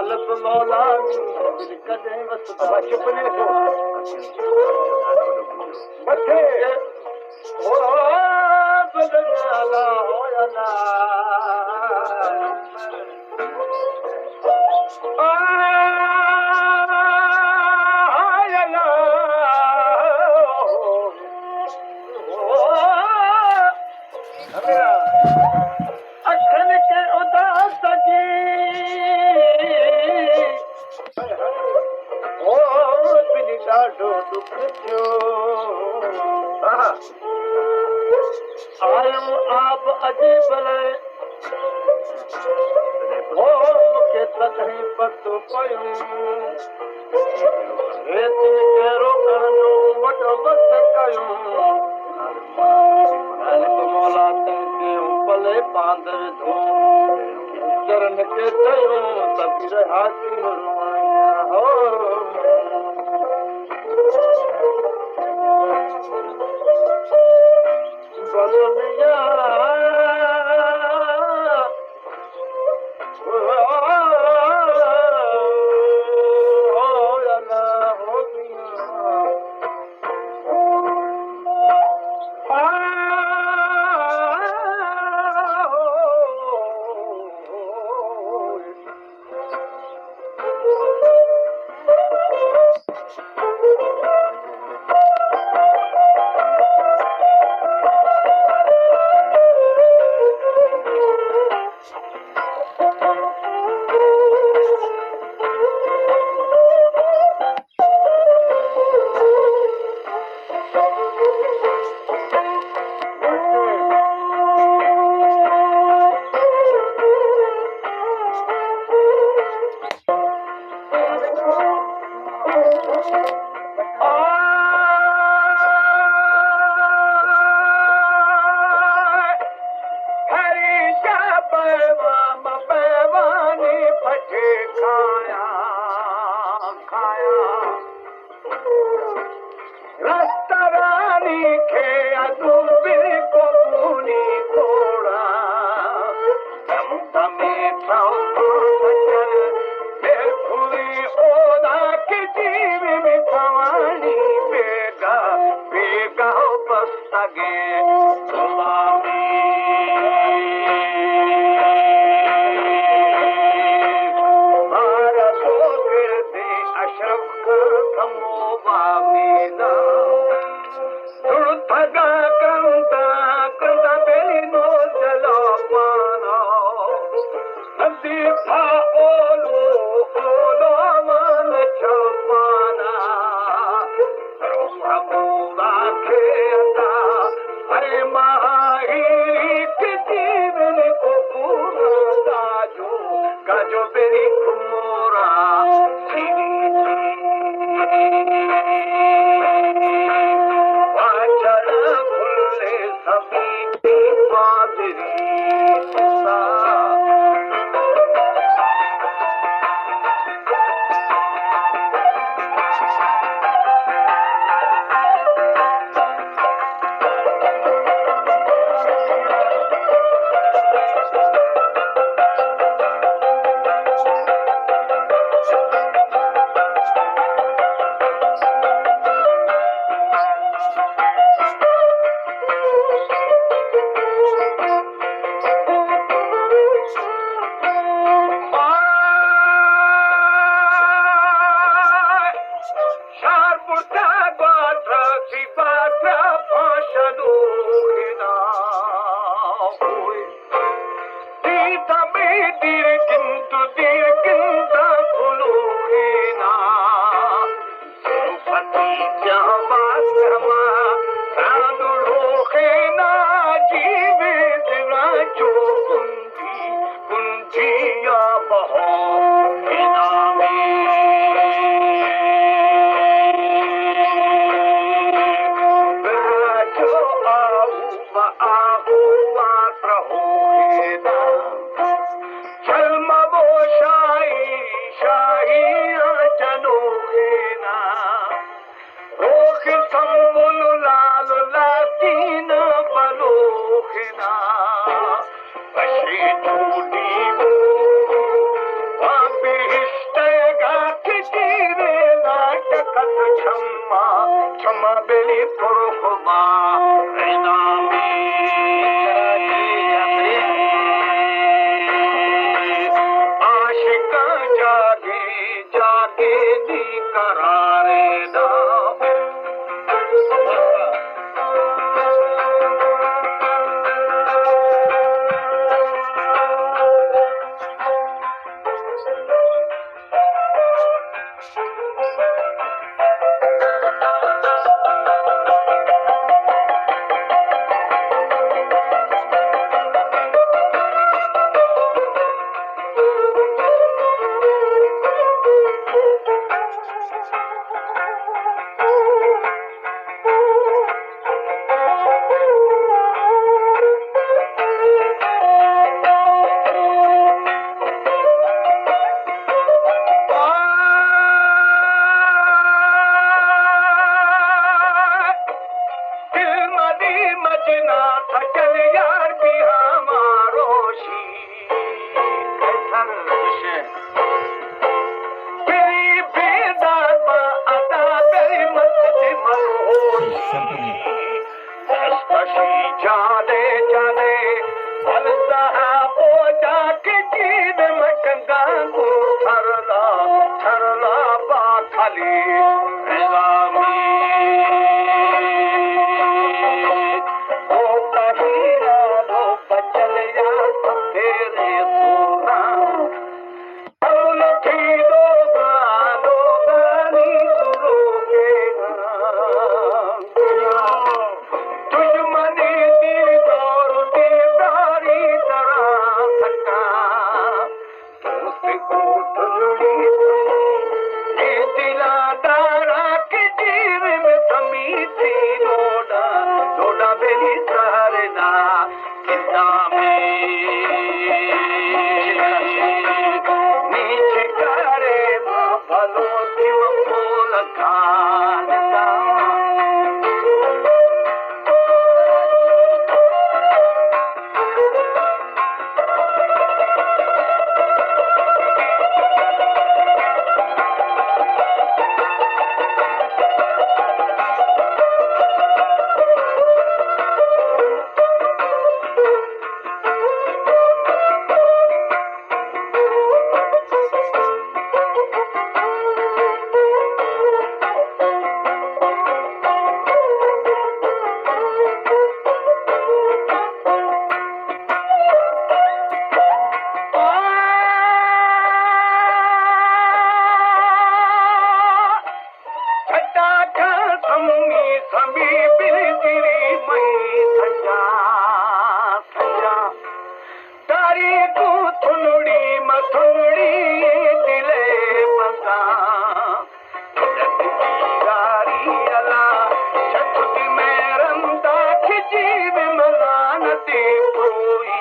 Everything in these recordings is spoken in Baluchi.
سب مولا نی کدیں وس بچ پنے سو بچے۔ او بدن الا، او الا۔ آ، ہائے الا۔ اکھن کے اداس جی، او دل ڈاڈو دکھ تھیو۔ آیو آپ عجیب لے، او مکے تکھیں پتو پیم۔ ریتی کیرو کنجو مٹ مٹ کیوں۔ مالک مولا تن کے پلے پاند دھوں۔ چرن کے تیوں تبیر حاکم روانیاں ہو۔ بلونیاں۔ ہریشہ پیوام پیوانی پٹے کھایا، کھایا۔ رسترانی کے ادو بل کو بونی کوڑا۔ دم دمے تھاؤ پاچر بے کھوی اودا کے جیو میں تھوانی بیگا، بیگا بس تگے غلامی۔ بارہ سو گردے اشرف کا کمو بامینا۔ تڑتگا کرنتا، کرنتا بینو جلو پانا۔ ندی پا اولو، اولو مان چوپانا۔ روح مولا کھیتا، اے ماہی کے جیون کو پورا تاجو، گاجو بری کمورا سیری۔ واچر کھلے سبھی پادری۔ شار برتا گواتر سی باتر پاشلو ہنا ہوئے۔ دیتا بے دیر کنت دیر کنت کلو ہنا۔ سرپتی جاوا سما رانو روخینا جیوے دلا چو کنجی، کنجی یا بہو انامی۔ برا جو آؤ و آؤ وات رہو اینا۔ چلم و شاہی، شاہی آ جنوخینا۔ روخ سمبل لال لاتین بلوخینا۔ بشی چوٹی بو، قرارے دا۔ دل مدی مجنا تھکل یار بیا ماروشی۔ بری بیدار با ادا بری مست مروشی۔ دستشی جانے جانے، بلدہ پوجا کے چین مکنگا کو تھرلا، تھرلا با کھلی غلامی۔ او بحیرہ لو بچل یا تیرے سونا۔ چٹاکاں سمی سمی بلدری مئی سجا سجا۔ تاریخ تھنڑی متھنڑی دلے بنداں۔ یاری الا چتھ دی میں رندا کہ جیو ملانتی کوئی۔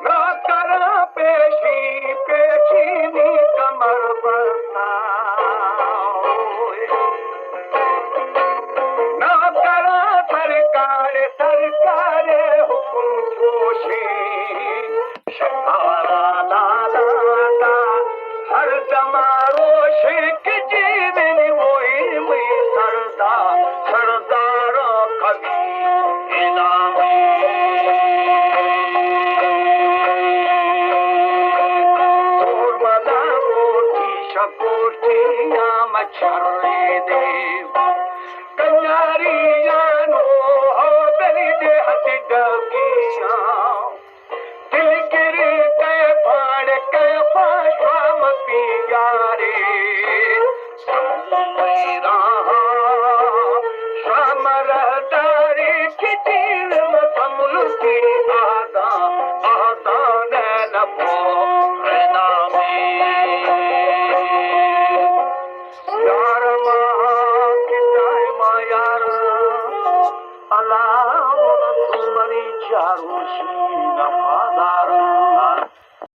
نوکراں پیشی پیشی نی کمر بستا۔ نوکراں سرکار، سرکار حکم چوشی۔ شمارا لالا دا ہر دما روشے کہ جی مچھرے دے کناری جانو، ہو بلی دے ہتی ڈگیاں۔ دل گرے کئے پاڑ کئے پاشوام پیارے